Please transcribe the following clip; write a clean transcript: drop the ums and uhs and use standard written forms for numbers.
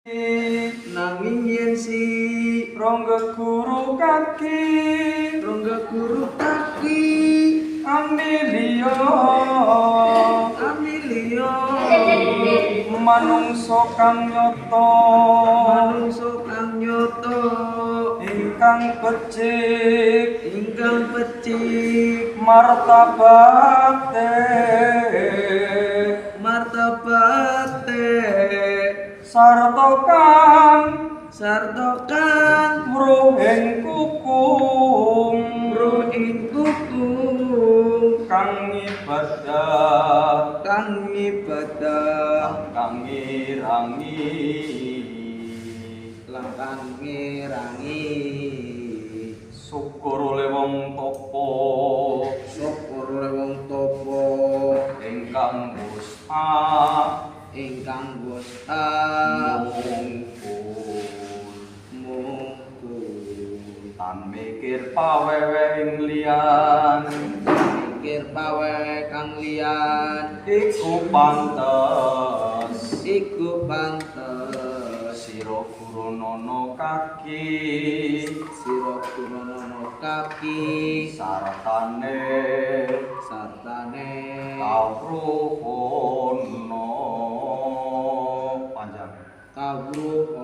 Nanging yen si rongga guru kaki, rongga guru kaki, amilio amilio manungsa kang nyata, manungsa kang nyata, ingkang becik, ingkang becik, martabate, martabate, sarta kang, sarta kang wruhing kukum, wruhing kukum, kang ibadah, kang ibadah, kang ngirangi, lan kang ngirangi, syukur oleh wong topo, syukur oleh wong topo, ingkang wusah, ingkang wusah, mungkul, mungkul, tan mikir pawewe ing liyan, mikir pawewe kang liyan, iku pantes, iku pantes, sira gurunono kaki, sira gurunono kaki, sartane, sartane, kawruhono panjang, kawruhono.